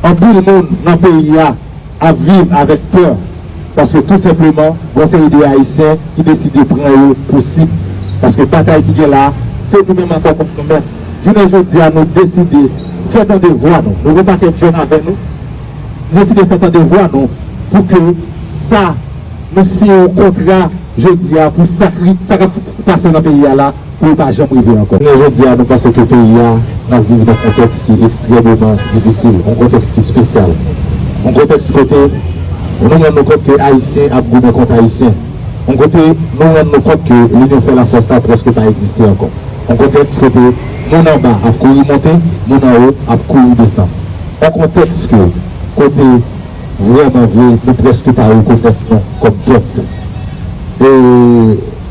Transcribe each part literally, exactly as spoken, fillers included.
Anpil moun nan peyi a ap viv avèk pè, paske tou senpleman, gen yon seri de Ayisyen ki deside pran yo pou sib. Paske batay ki gen la, se nou menm ankò kont nou menm. Jounen jodi a, nou deside fè tande vwa nou. Nou gen yon pakèt jèn avè nou. Nou deside fè tande vwa nou pou ke sa nou siyen yon kontra jodi a pou sa k ri-, sa k ap pase nan peyi a la, pou l pa janm rive ankò. Jounen jodi a, nou panse ke peyi a, n ap viv nan kontèks ki ekstrèmeman difisil, yon kontèks ki espesyal, yon kontèks kote nou rann nou kont ke Ayisyen ap goumen kont Ayisyen, yon kote nou rann nou kont ke linyon fè lafòs la prèske pa egziste ankò, yon kontèks kote moun anba ap kouri monte, moun anwo ap kouri desann, yon kontèks ke, kote vrèman vre, nou prèske pa rekonèt nou kòm pèp. E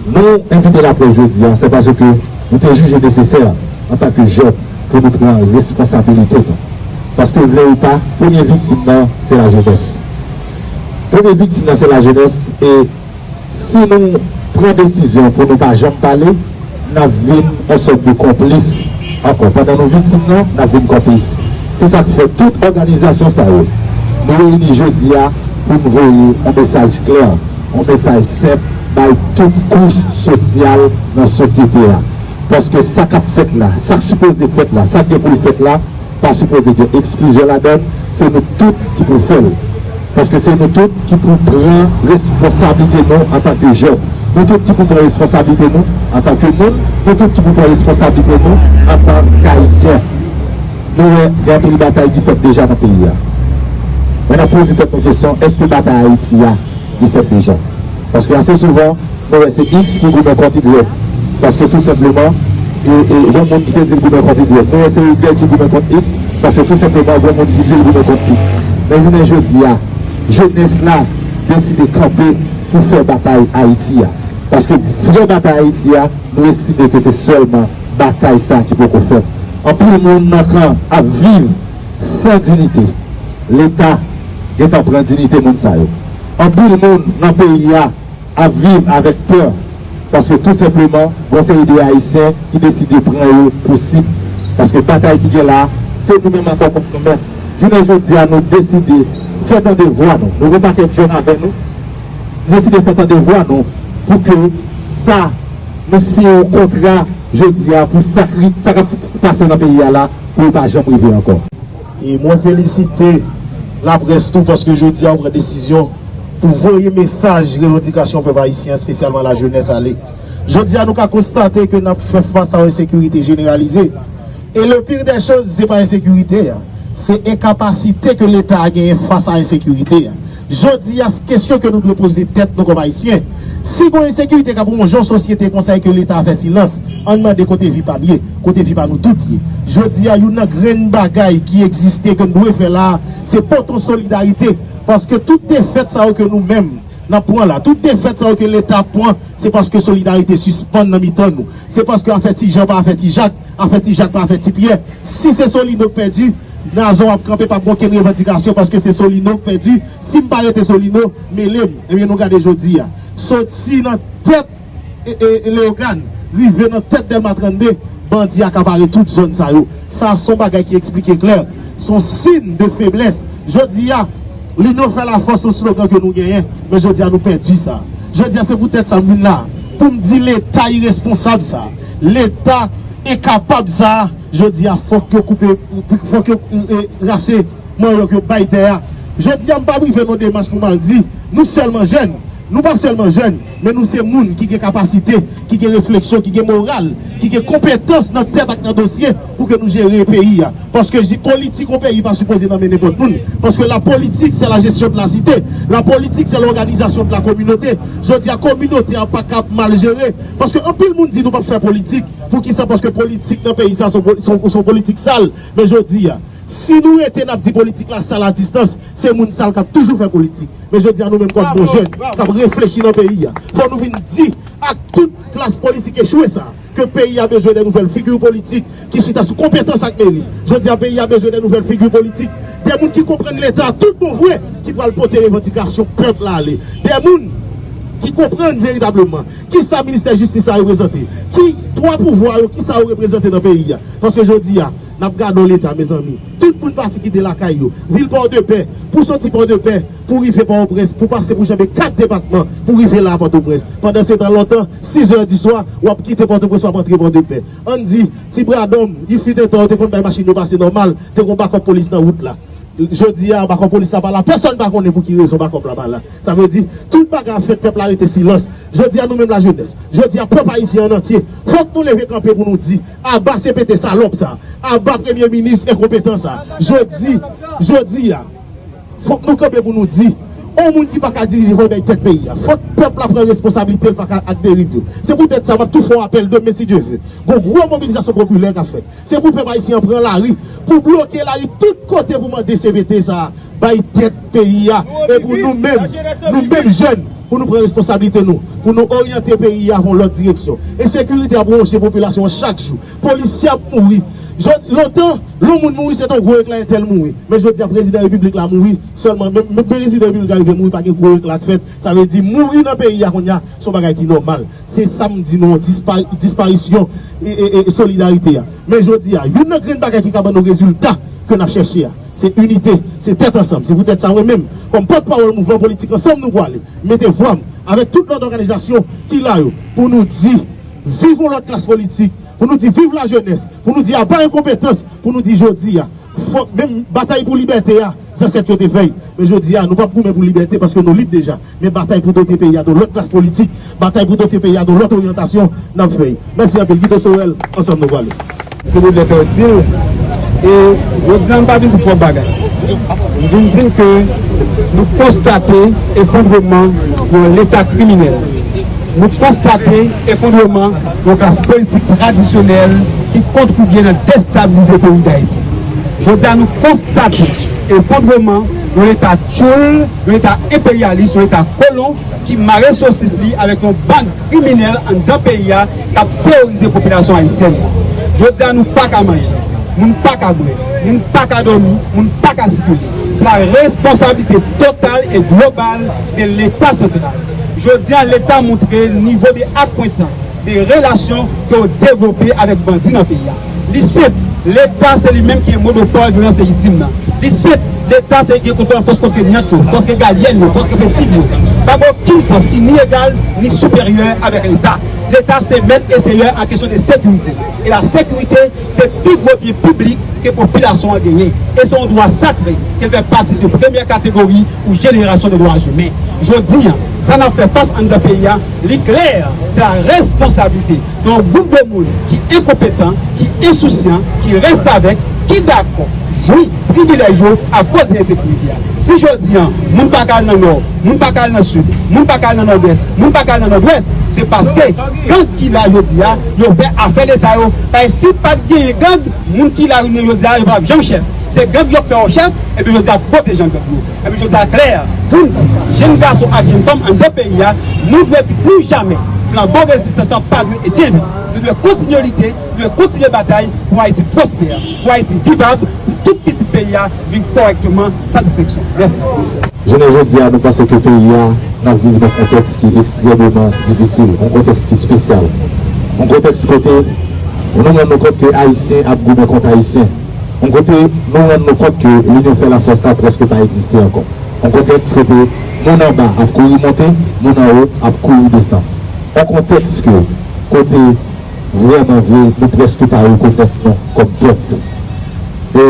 nou envite laprès jodi a, se paske nou te jije nesesè, antanke jèn, pou nou pran responsabilite nou. Paske vle ou pa, premye viktim nan, se lajenès. Premye viktim nan, se lajenès, e si nou pran desizyon pou nou pa janm pale, n ap vin yon sòt de konplis ankò. Pandan nou viktim nan, n ap vin konplis. Se sa k fè tout òganizasyon sa yo, nou reyini jodi a pou n voye yon mesaj klè, yon mesaj senp bay tout kouch sosyal nan sosyete a. Paske sa k ap fèt la, sa k sipoze fèt la, sa k gen pou l fèt la, pa sipoze gen eksklizyon ladan l, se nou tout ki pou fè l. Paske se nou tout ki pou pran responsablite nou antanke jèn. Nou tout ki pou pran responsablite nou antanke moun. Nou tout ki pou pran responsablite nou antanke Ayisyen. Nou wè, gen anpil batay ki fèt deja nan peyi a. Men n ap poze tèt nou kesyon, èske batay Ayiti a, li fèt deja? Paske ase souvan, nou wè se X ki goumen kont Y. Paske tou senpleman, e, e, gen moun ki te di l goumen kont Y. Nou wè se Y ki goumen kont X, paske tou senpleman, gen moun ki di l goumen kont X. Men jounen jodi a, jenès la deside kanpe pou fè batay Ayiti a. Paske vrè batay Ayiti a, nou estime ke se sèlman batay sa a ki poko fèt. Anpil moun nan kan ap viv san dinite. Leta gentan pran dinite moun sa yo. Anpil moun nan peyi a ap viv avèk pè, paske tou senpleman, gen yon seri de Ayisyen ki deside pran yo pou sib. Paske batay ki gen la, se nou menm ankò kont nou menm. Jounen jodi a, nou deside fè tande vwa nou. Nou gen yon pakèt jèn avè nou. Nou deside fè tande vwa nou pou ke sa nou siyen yon kontra jodi a pou sa k ri-, sa k ap pase nan peyi a la, pou l pa janm rive ankò. E mwen felisite laprès tou paske jodi a yo pran desizyon pou voye mesaj revandikasyon pèp ayisyen, espesyalman lajenès, ale. Jodi a nou ka konstate ke n ap fè fas a yon ensekirite jeneralize. E le pire des choses, se pa ensekirite a, se enkapasite ke Leta a genyen fas a ensekirite a. Jodi a, kesyon ke nou dwe poze tèt nou kòm Ayisyen, si gon ensekirite k ap wonje yon sosyete konsa e ke Leta a fè silans, ann mande kote vi pa m ye, kote vi pa nou tout ye. Jodi a, youn nan grenn bagay ki egziste ke n dwe fè la a, se pote yon solidarite, paske tout defèt sa yo ke nou menm n ap pran la, tout defèt sa yo ke Leta ap pran, se paske solidarite sispann nan mitan nou. Se paske afè Ti Jan pa afè Ti Jak, afè Ti Jak pa afè Ti Pyè. Si se Solino k pèdi, Nazon ap kanpe, p ap gen okenn revandikasyon paske se Solino k pèdi. Si m pa rete Solino, mele m. Ebyen, nou gade jodi a. Soti nan tèt e, e, e Leyogàn, rive nan tèt Dèlma trannde, bandi akapare tout zòn sa yo. Sa se yon bagay ki eksplike klè. Se yon siy de feblès. Jodi a, linyon fè lafòs, se yon slogan ke nou genyen, men jodi a nou pèdi sa. Jodi a se poutèt sa m vin la, pou m di Leta iresponsab sa, Leta enkapab sa, jodi a fòk yo koupe, fòk yo, e, e, rache manyòk yo bay tè a. Jodi a m p ap rive nan yon demach pou m al di, nou sèlman jèn. Nou pa sèlman jèn, men nou se moun ki gen kapasite, ki gen refleksyon, ki gen moral, ki gen konpetans nan tèt ak nan dosye pou ke nou jere peyi a. Paske ji-, politik yon peyi pa sipoze nan men nenpòt moun. Paske la politique, c'est la gestion de la cité. La politique, c'est l'organisation de la communauté. Jodi a, kominote a pa ka ap mal jere. Paske anpil moun di nou p ap fè politik. Poukisa? Paske politik nan peyi sa se yon po-, se yon, se yon politik sal. Men jodi a, si nou rete n ap di politik la sal a distans, se moun sal k ap toujou fè politik. Men jodi a, nou menm kòm bon jèn k ap reflechi nan peyi a, fò nou vin di ak tout klas politik echwe sa, ke peyi a bezwen de nouvèl figi politik ki chita sou konpetans ak merit. Jodi a, peyi a bezwen de nouvèl figi politik, de moun ki konprann Leta tout bon vre, ki pral pote revandikasyon pèp la ale. De moun ki konprann veritableman kisa ministè jistis la reprezante, ki twa pouvwa yo, kisa yo reprezante nan peyi a. Paske jodi a, N ap gade yon leta, mezanmi. Tout moun pati kite lakay yo. Vil Pòdepè, pou soti Pòdepè, pou rive Pòtoprens, pou pase pou janbe kat depatman, pou rive la a Pòtoprens. Pandan se tan lontan, sis zè di swa, w ap kite Pòtoprens, w ap antre Pòdepè. Ann di, ti bradòm, li fut en tan, yo te konn bay machin yo pase nòmal, te gon bakòp polis nan wout la. Jodi a, bakòp polis la pa la, pèsonn pa konnen pou ki rezon bakòp la pa la. Sa vle di, tout bagay ap fèt, pèp la rete silans. Jodi a, nou menm lajenès, jodi a, pèp ayisyen an antye, fòk nou leve kanpe pou nou di, aba C P T salòp sa, aba premye minis enkonpetan sa. Jodi, jodi a, fòk nou kanpe pou nou di, yon moun ki pa ka dirije fò bay tèt peyi a. Fòk pèp la pran responsablite l fas ak deriv yo. Se poutèt sa, m ap tou fè yon apèl demen, si Dye vle. Gon gwo mobilizasyon popilè k ap fèt. Se pou pèp ayisyen an pran lari, pou bloke lari tout kote pou mande C P T sa a bay tèt peyi a. E pou nou menm, nou menm jèn, pou nou pran responsablite nou, pou nou oryante peyi a yon lòt direksyon. Ensekirite ap wonje popilasyon an chak jou. Polisye ap mouri. Jò-, lontan, lè yon moun mouri, se te yon gwo ekla, entèl mouri. Men jodi a, prezidan repiblik la mouri. Sèlman, men, men prezidan repiblik la rive mouri, pa gen gwo ekla k fèt. Sa vle di, mouri nan peyi a kounye a, se yon bagay ki nòmal. Se sa m di nou, dispa-, disparisyon e, e, e solidarite a. Men jodi a, youn nan grenn bagay ki ka ban nou rezilta ke n ap chèche a, se inite, se tèt ansanm. Se poutèt sa, mwen menm, kòm pòtpawòl mouvman politik Ansanm Nou Pwale, mete vwa m avèk tout lòt òganizasyon ki la yo, pou nou di, viv yon lòt klas politik, pou nou di, viv lajenès, pou nou di, aba enkonpetans, pou nou di, jodi a, fòk menm batay pou libète a, zansèt yo te fè l. Men jodi a, nou p ap goumen pou libète paske nou lib deja. Men batay pou dote peyi a de lòt klas politik, batay pou dote peyi a de lòt oryantasyon, n ap fè l. Mèsi anpil. Guito Sorel, Ansanm Nou Pwale. Se Baudelaire fè w di l. E jodi a, m pa vin di twòp bagay. M vin di n ke nou konstate efondreman yon Leta kriminèl. Nou konstate efondreman yon klas politik tradisyonèl ki kontribye nan destabilize peyi Dayiti. Jodi a, nou konstate efondreman yon Leta tchoul, yon Leta enperyalis, yon Leta kolon ki mare sosis li avèk yon bann kriminèl anndan peyi a k ap teworize popilasyon ayisyèn nan. Jodi a, nou pa ka manje, moun pa ka bwè, moun pa ka dòmi, moun pa ka sikile. Se la responsablite total e global de Leta santral. Jodi a, Leta montre nivo de akwentans, de relasyon ke yo devlope avèk bandi nan peyi a. Li senp, Leta se li menm ki gen monopòl vyolans lejitim nan. Li senp, Leta se li ki gen kontwòl fòs kontrenyant yo, fòs regalyèn yo, fòs represiv yo. Pa gen okenn fòs ki ni egal ni siperyè avèk Leta. Leta se mèt e seyè an kesyon de sekirite. E la sekirite, se pi gwo byen piblik ke popilasyon an genyen. E se yon dwa sakre ke l fè pati de premyè kategori ou jenerasyon de dwa imen. Jodi a, sa n ap fè fas anndan peyi a, li klè, se la responsablite de yon gwoup de moun ki enkonpetan, ki ensousyan, ki restavèk, ki dakò jwi privilèj yo akoz de ensekirite a. Si jodi a, moun pa ka al nan Nò, moun pa ka al nan Sid, moun pa ka al nan Nòdès, moun pa ka al nan Nòdwès, se paske gang ki la jodi a, yo fè afè Leta yo. Paske si pa t genyen gang, moun ki la jodi a, yo pa t ap janm chèf. Se gang yo k fè yo chèf, epi jodi a pwoteje gang yo. Epi jodi a klè, pou n di, jèn gason ak jèn fanm anndan peyi a, nou dwe di pli jamè, flanbo rezistans lan pa dwe etenn. Nou dwe kontinye lite, nou dwe kontinye batay pou Ayiti pwospè, pou Ayiti vivab, pou tout pitit peyi a viv kòrèkteman, san distenksyon. Mèsi. Jounen jodi a, nou panse ke peyi a, n ap viv nan kontèks ki ekstrèmeman difisil, yon kontèks ki espesyal, yon kontèks kote nou rann nou kont ke Ayisyen ap goumen kont Ayisyen, yon kote nou rann nou kont ke linyon fè lafòs la prèske pa egziste ankò, yon kontèks kote moun anba ap kouri monte, moun anwo ap kouri desann, yon kontèks ke, kote vrèman vre, nou prèske pa rekonèt nou kòm pèp. E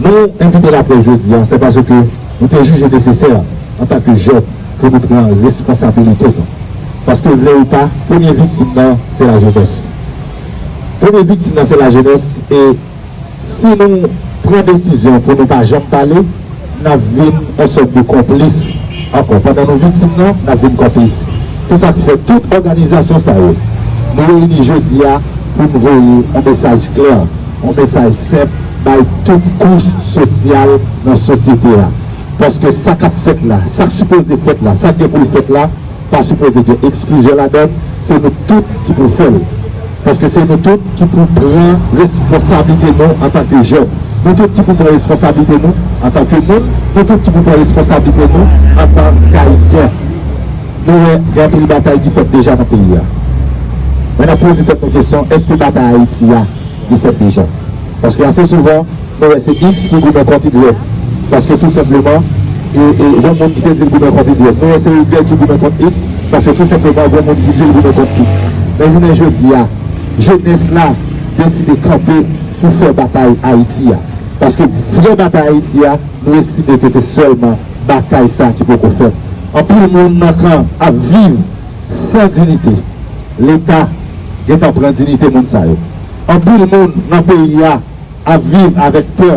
nou envite laprès jodi a, se paske nou te jije nesesè, antanke jèn, pou nou pran responsabilite nou. Paske vle ou pa, premye viktim nan, se lajenès. Premye viktim nan, se lajenès, e si nou pran desizyon pou nou pa janm pale, n ap vin yon sòt de konplis ankò. Pandan nou viktim nan, n ap vin konplis. Se sa k fè tout òganizasyon sa yo, nou reyini jodi a pou n voye yon mesaj klè, yon mesaj senp bay tout kouch sosyal nan sosyete a. Paske sa k ap fèt la, sa k sipoze fèt la, sa k gen pou l fèt la, pa sipoze gen eksklizyon ladan l, se nou tout ki pou fè l. Paske se nou tout ki pou pran responsablite nou antanke jèn. Nou tout ki pou pran responsablite nou antanke moun. Nou tout ki pou pran responsablite nou antanke Ayisyen. Nou wè, gen anpil batay ki fèt deja nan peyi a. Men n ap poze tèt nou kesyon, èske batay Ayiti a, li fèt deja? Paske ase souvan, nou wè se X ki goumen kont Y. Paske tou senpleman, e, e, gen moun ki te di l goumen kont Y. Nou wè se Y ki goumen kont X, paske tou senpleman, gen moun ki di l goumen kont X. Men jounen jodi a, jenès la deside kanpe pou fè batay Ayiti a. Paske vrè batay Ayiti a, nou estime ke se sèlman batay sa ki poko fèt. Anpil moun nan kan ap viv san dinite. Leta gentan pran dinite moun sa yo. Anpil moun nan peyi a ap viv avèk pè,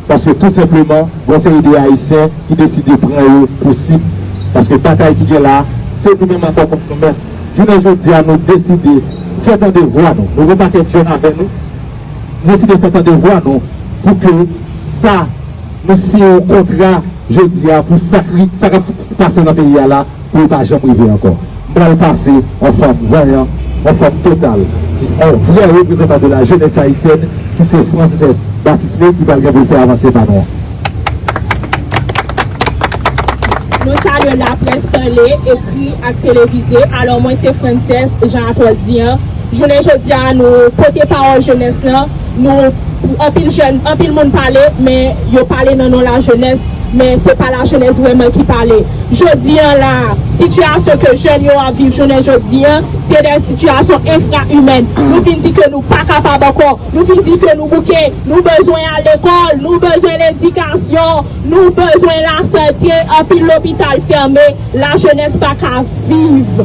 paske tou senpleman, gon seri de Ayisyen ki deside pran yo pou sib. Paske batay ki gen la, se nou menm ankò kont nou menm. Jounen jodi a, nou deside fè tande vwa nou. Nou gon pakèt jèn avè nou. Nou deside fè tande vwa nou pou ke sa nou siyen yon kontra jodi a pou sa k ri-, sa k ap pase nan peyi a la, pou l pa janm rive ankò. M pral pase yon fanm vanyan, yon fanm total, yon vrè reprezantan de la jeunesse haïtienne, ki se Frances Batisme, ki pral gen pou l fè avanse pa nou an. Nou salye laprès pale, ekri ak televize. Alò, mwen se Frances, jan Atòl di an. Jounen jodi a, nou pote pawòl jenès lan. Nou, anpil jèn, anpil moun pale, men yo pale nan non lajenès, men se pa lajenès vrèman ki pale. Jodi an la, sitiyasyon ke jèn yo ap viv jounen jodi an, se de sitiyasyon enfra-imèn. Nou fin di ke nou pa kapab ankò. Nou fin di ke nou bouke. Nou bezwen al lekòl, nou bezwen ledikasyon, nou bezwen lasante, anpil lopital fèmen. Lajenès pa ka viv.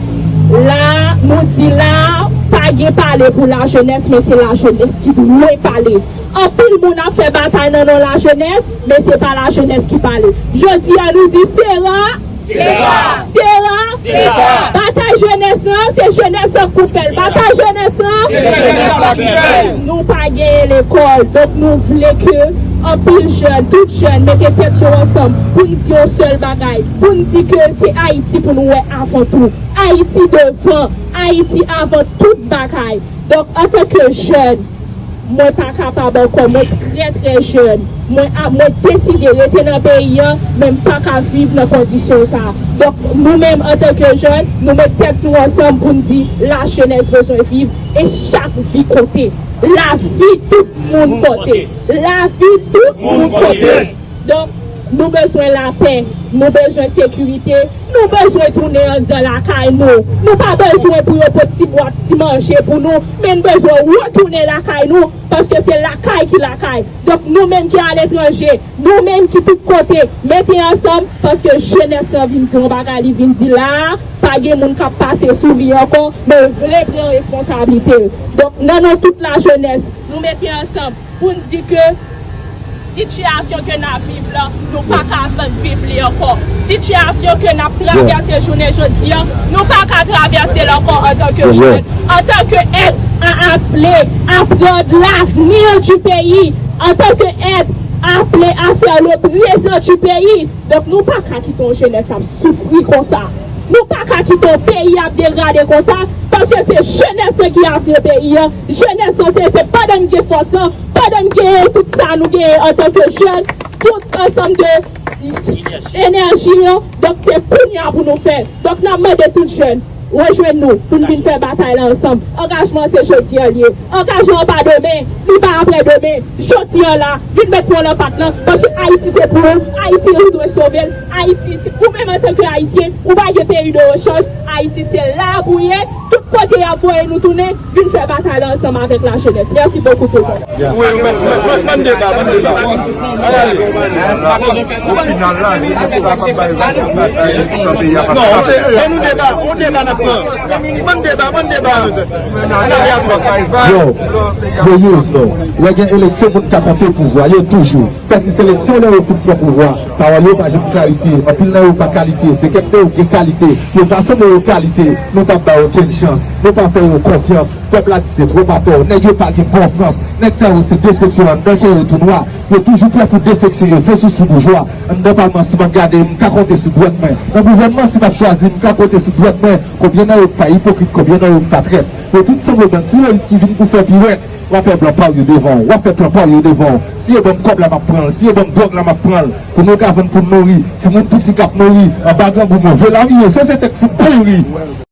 La, nou di la, pa gen pale pou lajenès, men se lajenès ki dwe pale. Anpil moun ap fè batay nan non lajenès, men se pa lajenès ki pale. Jodi a, nou di sera, sera, sera, sera. Batay jenès lan, se jenès lan k pou fè l. Batay jenès lan, se jenès la ki fè l. Nou pa genyen lekòl, donk nou vle ke anpil jèn, tout jèn, mete tèt yo ansanm pou n di yon sèl bagay, pou n di ke se Ayiti pou nou wè avan tou. Ayiti devan, Ayiti avan tout bagay. Donk, antanke jèn, mwen pa kapab ankò, mwen trè, trè jèn. Mwen a, mwen deside rete nan peyi an, men m pa ka viv nan kondisyon sa. Donk, nou menm, antanke jèn, nou met tèt nou ansanm pou n di, lajenès bezwen viv, e chak vi konte. Lavi tout moun konte. Lavi tout moun konte. Donk, nou bezwen lapè, nou bezwen sekirite, nou bezwen tounen anndan lakay nou. Nou pa bezwen pou yo pot ti bwat, ti manje pou nou, men n bezwen retounen lakay nou, paske se lakay ki lakay. Donk, nou menm ki aletranje, nou menm ki tout kote, mete ansanm, paske jenès lan vin di yon bagay, li vin di la, pa gen moun k ap pase sou li ankò, men l vle pran responsablite l. Donk, nan non tout lajenès, nou mete ansanm pou n di ke sitiyasyon ke n ap viv la, nou pa ka viv li ankò. Sitiyasyon ke n ap travèse jounen jodi a, nou pa ka travèse l ankò antanke jèn, antanke être à appeler à prendre l'avenir du pays, antanke être appelé à faire le présent du pays. Donk, nou pa ka kite yon jenès ap soufri konsa. Nou pa ka kite yon peyi ap degrade konsa, paske se jenès lan ki avni peyi an. Jenès lan, se, se pandan n gen fòs lan, pandan n genyen tout sa nou genyen antanke jèn, tout ansanm de enèji an. Donk, se kounye a pou nou fè. Donk, n ap mande tout jèn, rejwenn nou pou n vin fè batay la ansanm. Angajman an se jodi an l ye. Angajman an pa demen, li pa aprè demen. Jodi an la, vin met pwen nan pat lan, paske Ayiti se pou ou, Ayiti nou dwe sove l, Ayiti se, ou menm antanke Ayisyen, ou pa gen peyi de rechanj, Ayiti se la pou ye, tout kote y ap voye nou tounen, vin fè batay la ansanm avèk lajenès. Mèsi bokou tout moun. Wi, wi, ban, ban, ban, ban deba, ban deba. Ann ale. Nan final la, se pou sa k ap bay rezilta sa yo pou peyi a pase. Non, se, ban nou deba, yon deba n ap pran. Ban deba, ban deba. Ann ale apre. Yo, yo use nou. Lè gen eleksyon, moun ka konte pouvwa yo toujou. Fè ti seleksyon lè yo fin pran pouvwa. Pawòl yo pa janm klarifye. Anpil nan yo pa kalifye. Se kèk nan yo gen kalite. Yo pa sanble yo kalite. Nou pa ba yo okenn chans. Nou pa fè yo konfyans. Pèp la di se twòp atò. Nèg yo pa gen bon sans. Nèg sa yo se desepsyon anndan kè yo tou nwa. Yo toujou prè pou defeksyon yo. Se sousou boujwa. Anndan palman, si m ap gade, m ka konte sou dwèt mwen. Nan gouvènman, si m ap chwazi, m ka konte sou dwèt mwen. Konbyen nan yo k pa ipokrit, konbyen nan yo k pa trèt. Yo tout sanble bann tirolit ki vin pou fè piwèt. W ap fè plan pa w yo devan w, w ap fè plan pa w yo devan w. Si yo ban m kòb la, m ap pran l. Si yo ban m dwòg la, m ap pran l. Pou nou ka vann pou n nouri timoun piti k ap mouri anba grangou move lari yo. Se, se tèt fout pouri.